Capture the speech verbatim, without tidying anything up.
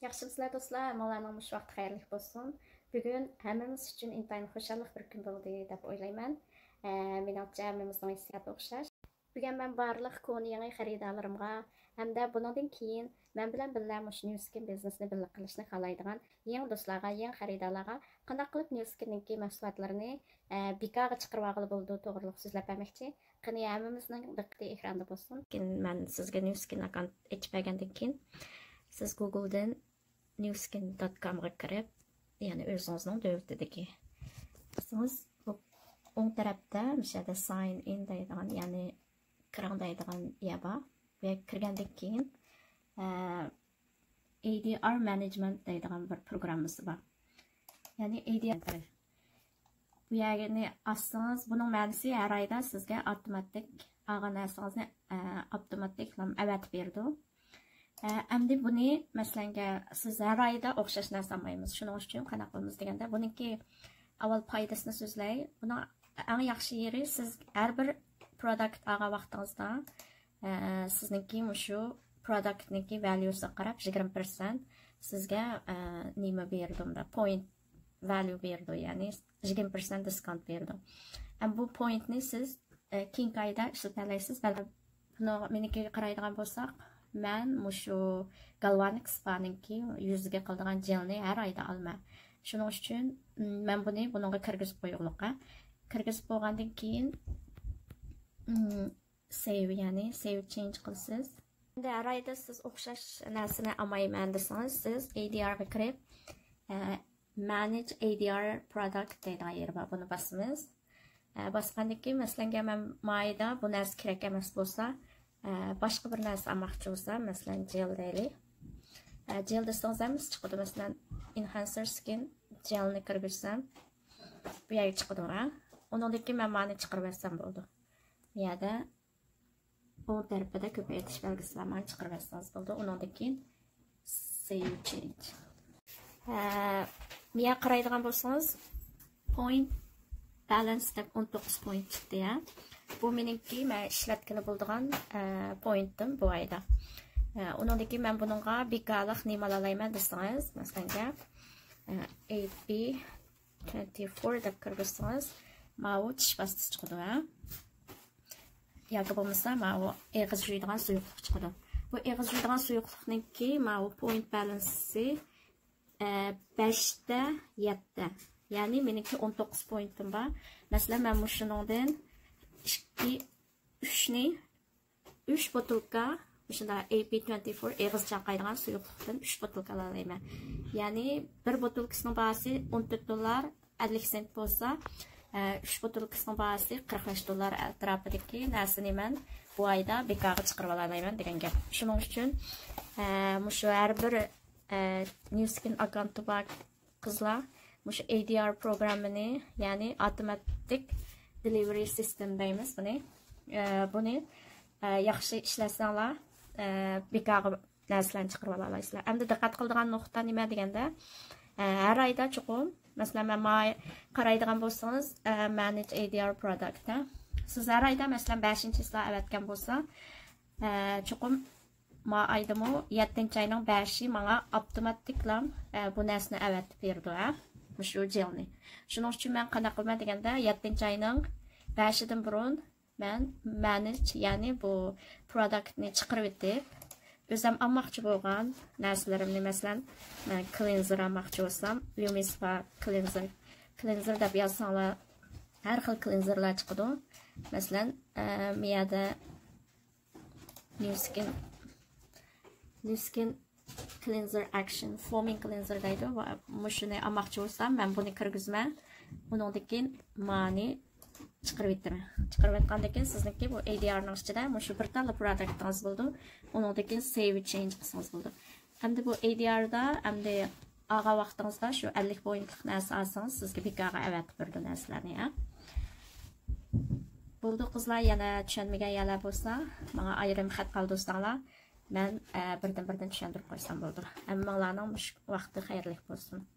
ياخشىمۇسىلەر دوستلار؟ ھەممىڭلارنىڭ مۇشۇ ۋاقتى خەيرلىك بولسۇن. بۈگۈن ھەممىمىز ئۈچۈن ئىنتايىن خۇشاللىق بىر كۈن بولدى دەپ ئويلايمەن. ئە، مېنىڭچە ھەممىمىزنىڭ ھېسسىياتى ئوخشاش. بۈگۈن مەن بارلىق كونا يېڭى خېرىدارلىرىمغا ھەمدە بۇنىڭدىن كېيىن مەن بىلەن بىللە مۇشۇ نيۇسكىن بىزنېسىنى بىللە قىلىشنى خالايدىغان يېڭى دوستلارغا، يېڭى خېرىدارلارغا قانداق قىلىپ نيۇسكىننىڭكى مەھسۇلاتلىرىنى، ئە، بىكارغا چىقىرىۋالغىلى بولىدۇ توغرىلىق سۆزلەپ بەرمەكچى. قېنى، ھەممىمىزنىڭ دىققىتى ئېكراندا بولسۇن. كېيىن مەن سىزگە نيۇسكىن ئاككونت ئېچىپ بەرگەندىن كېيىن، سىز گوگلدىن نيۇسكىن دوت كومغا كىرىپ، يەنى ئۆزىڭىزنىڭ دۆلىتىدىكى، باسسىڭىز، بۇ ئوڭ تەرەپتە مۇشۇ يەردە ساين ئىن دەيدىغان، يەنى كىرىڭ دەيدىغان يەر بار. بۇ يەرگە كىرگەندىن كېيىن، ئە، ئەي دى ئار مانېجمېنت دەيدىغان بىر پروگراممىسى بار. يەنى ئەي دى ئار بۇ يەرنى ئاچسىڭىز، بۇنىڭ مەنىسى ھەر ئايدا سىزگە ئاپتوماتىك ئالغان نەرسىڭىزنى، ئە، ئاپتوماتىك ئەۋەتىپ بېرىدۇ. ئە، ئەمدى بۇنى، مەسىلەنگە، سىز ھەر ئايدا ئوخشاش نەرسە ئالمايمىز. شۇنىڭ ئۈچۈن قانداق قىلىمىز دېگەندە، بۇنىڭكى ئاۋۋال پايدىسىنى سۆزلەي. بۇنىڭ ئەڭ ياخشى يېرى، سىز ھەر بىر پروداكت ئالغان ۋاقتىڭىزدا، ئە، سىزنىڭكى مۇشۇ پروداكتنىڭكى ۋەليۇسىغا قاراپ يىگىرمە پىرسەنت سىزگە، ئە، نېمە بېرىدۇ، مۇنداق پوينت ۋەليۇ بېرىدۇ، يەنى يىگىرمە پىرسەنت دىسكاونت بېرىدۇ. ئەمما بۇ پوينتنى سىز، ئە، كېيىنكى ئايدا ئىشلىتەلەيسىز. بەلكىم بۇنىڭ مېنىڭكىگە قارايدىغان بولساق، مەن مۇشۇ گالۋانىك سپانىڭكى يۈزىگە قىلىدىغان جېلنى ھەر ئايدا ئالىمەن. شۇنىڭ ئۈچۈن، م، مەن بۇنى بۇنىڭغا كىرگۈزۈپ قويغۇلۇق. كىرگۈزۈپ بولغاندىن كېيىن، م، سېيۋ، يەنى سېيۋ چېنج قىلىسىز. ئەمدى ھەر ئايدا سىز ئوخشاش نەرسىنى ئالمايمەن دېسىڭىز، سىز ئەي دى ئارغا كىرىپ، ئە، مانېج ئەي دى ئار پروداكت دەيدىغان يېرى بار. بۇنى باسىمىز. ئە، باسقاندىن كېيىن، مەسىلەنگە، مەن مايدا بۇ نەرسە كېرەك ئەمەس بولسا، ئە، باشقا بىر نەرسە ئالماقچى بولسام، مەسىلەن، جېل دەيلى. ئە، جېل دېسىڭىز ھەممىسى چىقىدۇ. مەسىلەن، ئېنھانسېر سكىن جېلنى كىرگۈزسەم، بۇ يەرگە چىقىدۇ، ھە. ئۇنىڭدىن كېيىن مەن مانى چىقىرىۋەتسەم بولىدۇ. بۇ يەردە ئوڭ تەرىپىدە كۆپەيتىش بەلگىسى بار، مانا چىقىرىۋەتسىڭىز بولىدۇ. ئۇنىڭدىن كېيىن سېيۋ چېنج. ھە، مىيا قارايدىغان بولسىڭىز، پوينت بالانس دەپ ئون توققۇز پوينت چىقتى، ھە. بۇ مېنىڭكى، مەن ئىشلەتكىلى بولىدىغان، ئە، پوينتىم بۇ ئايدا. ئە، ئۇنىڭدىن كېيىن مەن بۇنىڭغا بىكارلىق نېمە ئالالايمەن دېسىڭىز، مەسىلەنگە، ئە، ئەي پى تۆتتە ئون دەپ كىرگۈزسىڭىز، ماۋۇ چىش پاستىسى چىقىدۇ، ھە. ياكى بولمىسا ماۋۇ ئېغىز جۇيىدىغان سۇيۇقلۇق چىقىدۇ. بۇ ئېغىز جۇيىدىغان سۇيۇقلۇقنىڭكى ماۋۇ پوينت بالانسى، ئە، بەشتە يەتتە. يەنى مېنىڭكى ئون توققۇز پوينتىم بار. مەسىلەن، مەن مۇشۇنىڭدىن ئىككى، ئۈچنى، ئۈچ بوتۇلكا، مۇشۇنداق ئەي پى تۆتتە ئون ئېغىز چايقايدىغان سۇيۇقلۇقتىن ئۈچ بوتۇلكا ئالالايمەن. يەنى بىر بوتۇلكىسىنىڭ باھاسى ئون تۆت دوللار ئەللىك سېنت بولسا، ئە، ئۈچ بوتۇلكىسىنىڭ باھاسى قىرىق بەش دوللار ئەتراپىدىكى نەرسىنى مەن بۇ ئايدا بىكارغا چىقىرىۋالالايمەن دېگەن گەپ. شۇنىڭ ئۈچۈن، ئە، مۇشۇ ھەر بىر، ئە، نيۇسكىن ئاككونتى بار قىزلار مۇشۇ ئەي دى ئار پروگراممىنى، يەنى ئاپتوماتىك دېلىۋېرى سىستېم دەيمىز بۇنى. ئە، بۇنى، ئە، ياخشى ئىشلەتسەڭلار، ئە، بىكارغا نەرسىلەرنى چىقىرىۋالالايسىلەر. ئەمدى دىققەت قىلىدىغان نۇقتا نېمە دېگەندە، ئە، ھەر ئايدا چوقۇم، مەسىلەن، مەن ماي قارايدىغان بولسىڭىز، ئە، مانېج ئەي دى ئار پروداكت، ھە. سىز ھەر ئايدا، مەسىلەن، بەشىنچى چىسلا ئەۋەتكەن بولسا، ئە، چوقۇم ما ئايدىمۇ يەتتىنچى ئاينىڭ بەشى ماڭا ئاپتوماتىكلا، ئە، بۇ نەرسىنى ئەۋەتىپ بېرىدۇ، ھە، مۇشۇ جېلنى. شۇنىڭ ئۈچۈن مەن قانداق قىلىمەن دېگەندە، يەتتىنچى ئاينىڭ بەشىدىن بۇرۇن مەن مانېج، يەنى بۇ پروداكتنى چىقىرىۋېتىپ، ئۆزۈم ئالماقچى بولغان نەرسىلىرىمنى، مەسىلەن، مەن كلېنزېر ئالماقچى بولسام، ليۇمىسپا كلېنزېر، كلېنزېر دەپ يازساڭلار، ھەر خىل كلېنزېرلار چىقىدۇ. مەسىلەن، ئە، مىيەدە نيۇسكىن، نيۇسكىن كلېنزېر ئاكشن، فومىنگ كلېنزېر دەيدۇ. ۋە مۇشۇنى ئالماقچى بولسام، مەن بۇنى كىرگۈزىمەن. ئۇنىڭدىن كېيىن مانى چىقىرىۋېتىمەن. چىقىرىۋەتكەندىن كېيىن سىزنىڭكى بۇ ئەي دى ئارنىڭ ئىچىدە مۇشۇ بىر تاللا پروداكتىڭىز بولىدۇ. ئۇنىڭدىن كېيىن سېيۋ چېنج قىلسىڭىز بولىدۇ. ئەمدى بۇ ئەي دى ئاردا، ئەمدى ئالغان ۋاقتىڭىزدا شۇ ئەللىك پوينتلۇق نەرسە ئالسىڭىز، سىزگە بىكارغا ئەۋەتىپ بېرىدۇ نەرسىلەرنى، ھە. بولدى قىزلار، يەنە چۈشەنمىگەن يەرلەر بولسا، ماڭا ئايرىم خەت قالدۇرساڭلار، مەن، ئە، بىردىن-بىردىن چۈشەندۈرۈپ قويسام بولىدۇ. ھەممىڭلارنىڭ مۇشۇ ۋاقتى خەيرلىك بولسۇن.